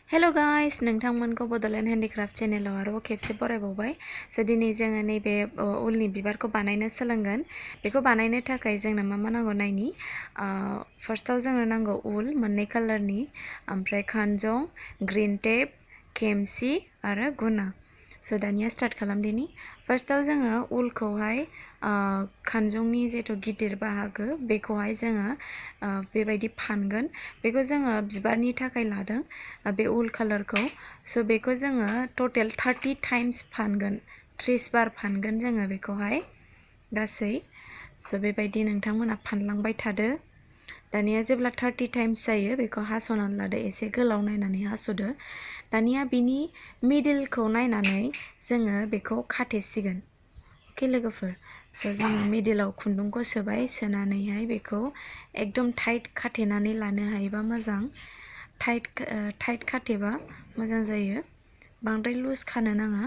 Hello guys नोंथांमोनखौ Bodoland handicraft चेनेलाव आरोबाव खेबसे बरायबावबाय स' दिनै जोङो नैबे उलनि बिबारखौ बानायनो सोलोंगोन बेखौ बानायनो थाखाय जोंनो मा नांगौ नायनि फार्स्टआव जोंनो नांगौ उल मोननै कालारनि ओमफ्राय खानजं ग्रीन टेप खेमसि आरो गुना स' दानिया स्टार्ट खालामदिनि फार्स्टआव जोङो उलखौहाय खानजंनि जिहेथु गिदिर बाहागो बेखौहाय जोङो बेबायदि फानगोन बेखौ जोङो बिबारनि थाखाय लादों बे उल कालारखौ स' बेखौ जोङो टटेल 30 टाइम्स फानगोन 30 बार फानगोन जोङो बेखौहाय गासै स' बेबायदि नोंथांमोना फानलांबाय थादो दानिया जेब्ला 30 टाइम्स जायो बेखौ हास'नानै लादो एसे गोलाव नायनानै हास'दो दानिया बिनि मिडिलखौ नायनानै जोङो बेखौ खाथेसिगोन अके लोगोफोर स' जोङो मिडिलाव खुन्दुंखौ सोबाय सोनानैहाय बेखौ एकदम टाइट खाथेनानै लानो हायोबा मोजां टाइट खाथेबा मोजां जायो बांद्राय लुज खानो नाङा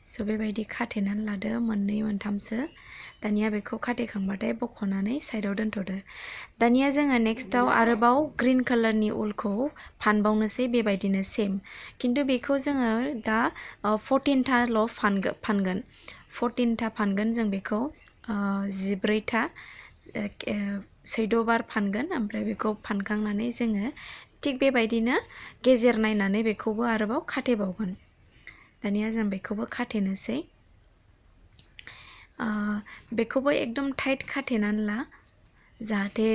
स' बेबायदि खाथेनानै लादो मोननै मोनथामसो दानिया बेखौ खाथेखांबाथाय बख'नानै साइडआव दोनथ'दो दानिया जोङो नेक्स्टआव आरोबाव ग्रीन कालारनि उलखौ फानबावनोसै बेबायदिनो सेम खिन्थु बेखौ जोङो दा 14थाल' फानगोन 14था फानगोन जों बेखौ 14था 14 बार फानगोन ओमफ्राय बेखौ फानखांनानै जोङो थिग बेबायदिनो गेजेर नायनानै बेखौबो आरोबाव खाथेबावगोन दानिया जों बेखौबो खाथेनोसै बेखौबो एकदम टाइट खाथेनानै ला जाहाथे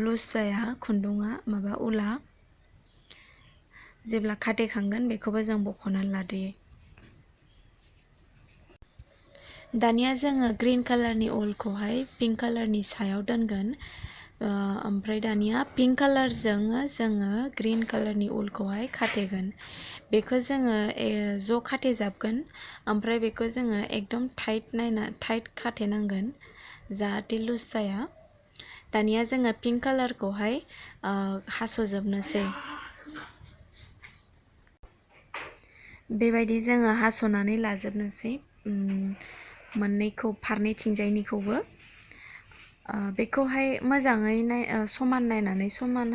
लुज जाया खुन्दुङा माबा उला जेब्ला खाथेखांगोन बेखौबो जों बख'नानै लादो दानिया जोङो ग्रीन कालारनि उलखौहाय पिंक कालारनि सायाव दोनगोन ओमफ्राय दानिया पिंक कालारजों जोङो ग्रीन कालारनि उलखौहाय खाथेगोन बेखौ जोङो ज' खाथेजाबगोन ओमफ्राय बेखौ जोङो एकदम टाइट खाथेनांगोन जाहाथे लुज जाया दानिया जोङो पिंक कालारखौहाय हास'जोबनोसै बेबायदि जोङो हास'नानै लाजोबनोसै मोननैखौ फारनैथिंजायनिखौबो बेखौहाय मोजाङै समान नायनानै समान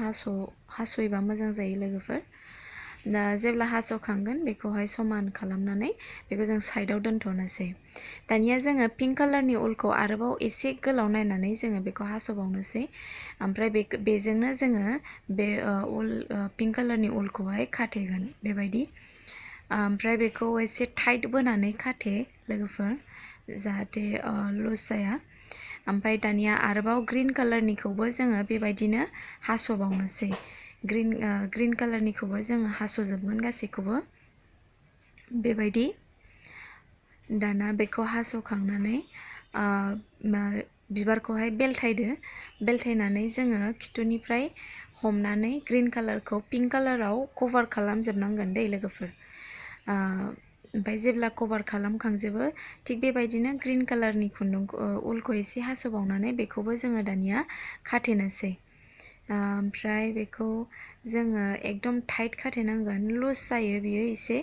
हास'योबा मोजां जायो लोगोफोर दा जेब्ला हास'खांगोन बेखौहाय समान खालामनानै बेखौ जों साइडआव दोनथ'नोसै दानिया जोङो पिंक कालारनि उलखौ आरोबाव एसे गोलाव नायनानै जोङो बेखौ हास'बावनोसै ओमफ्राय बेजोंनो जोङो बे पिंक कालारनि उलखौहाय खाथेगोन बेबायदि ओमफ्राय बेखौ एसे टाइट बोनानै खाथे लोगोफोर जाहाथे लुज जाया ओमफ्राय दानिया आरोबाव ग्रीन कालारनिखौबो जोङो बेबायदिनो हास'बावनोसै ग्रीन कालारनिखौबो जोङो हास'जोबगोन गासैखौबो बेबायदि दाना बेखौ हास'खांनानै बिबारखौहाय बेलथायनानै जोङो खिथुनिफ्राय हमनानै ग्रीन कालारखौ पिंक कालाराव कभार खालामजोबनांगोन दै लोगोफोर ओमफ्राय जेब्ला कभार खालामखांजोबो थिग बेबायदिनो ग्रीन कालारनि उलखौ एसे हास'बावनानै बेखौबो जोङो दानिया खाथेनोसै ओमफ्राय बेखौ जोङो एकदम टाइट खाथेनांगोन लुज जायो बियो एसे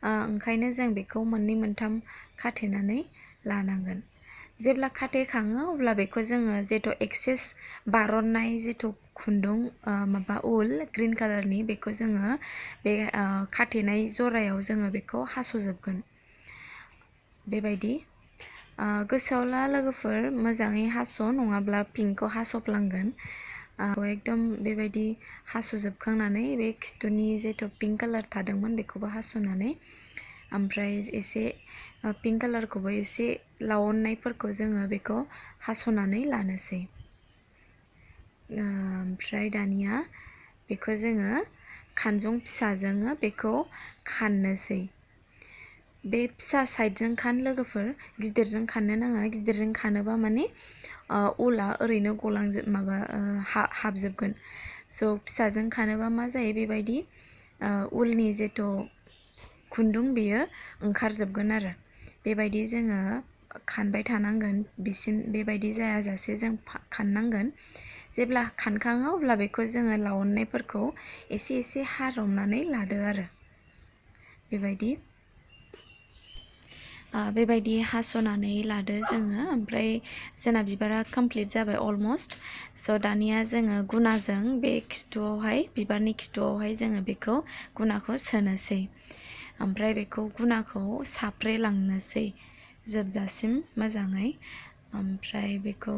ओंखायनो जों बेखौ मोननै मोनथाम खाथेनानै लानांगोन जेब्ला खाथेखाङो अब्ला बेखौ जोङो जेथु एक्सेस बारननाय जेथु खुन्दुं माबा उल ग्रीन कालारनि बेखौ जोङो बे खाथेनाय जरायाव जोङो बेखौ हास'जोबगोन बेबायदि गोसोआव ला लोगोफोर मोजाङै हास' नङाब्ला पिंकखौ हास'फ्लांगोन एकदम बेबायदि हास'जोबखांनानै बे खिथुनि जेथु पिंक कालार थादोंमोन बेखौबो हास'नानै ओमफ्राय एसे पिंक कालारखौबो एसे लावननायफोरखौ जोङो बेखौ हास'नानै लानोसै ओमफ्राय दानिया बेखौ जोङो खानजं फिसाजों बेखौ खाननोसै बे फिसा साइडजों खान लोगोफोर गिदिरजों खाननो नाङा गिदिरजों खानोबा माने उला ओरैनो हाबजोबगोन स' फिसाजों खानोबा मा जायो बेबायदि उलनि जेथु खुन्दुं बेयो ओंखारजोबगोन आरो बेबायदि जोङो खानबाय थानांगोन बिसिम बेबायदि जायाजासे जों खाननांगोन जेब्ला खानखाङो अब्ला बेखौ जोङो लावननायफोरखौ एसे हारमनानै लादो आरो बेबायदि बेबायदि हास'नानै लादो जोङो। ओमफ्राय जोंना बिबारा कमप्लिट जाबाय अलमस्ट। स' दानिया जोङो गुनाजों बे खिथुआवहाय बिबारनि खिथुआवहाय जोङो बेखौ गुनाखौ सोनोसै। ओमफ्राय बेखौ गुनाखौ साफ्रेलांनोसै जोबजासिम मोजाङै। ओमफ्राय बेखौ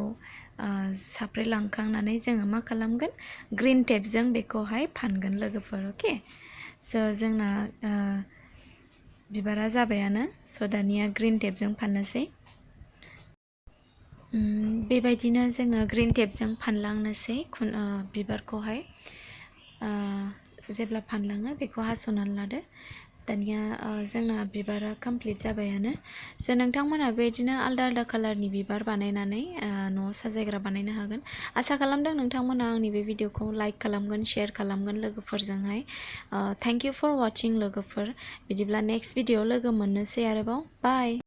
साफ्रेलांखांनानै जोङो मा खालामगोन, ग्रिन टेपजों बेखौहाय फानगोन लोगोफोर। अके, स' जोंना बिबारा जाबायानो। स' दानिया ग्रिन टेपजों फाननोसै। बेबायदिनो जोङो ग्रिन टेपजों फानलांनोसै बिबारखौहाय। जेब्ला फानलाङो बेखौ हास'नानै लादो। दानिया जोंना बिबारा कमप्लिट जाबायानो। स' नोंथांमोना बेबायदिनो आलदा आलदा कालारनि बिबार बानायनानै न'आव साजायग्रा बानायनो हागोन। आसा खालामदों नोंथांमोना आंनि बे भिडिअखौ लाइक खालामगोन, शेयार खालामगोन लोगोफोरजोंहाय। थेंक इउ फर वाचिं लोगोफोर। बिदिब्ला नेक्स्ट भिडिअ लोगो मोननोसै आरोबाव। बाय।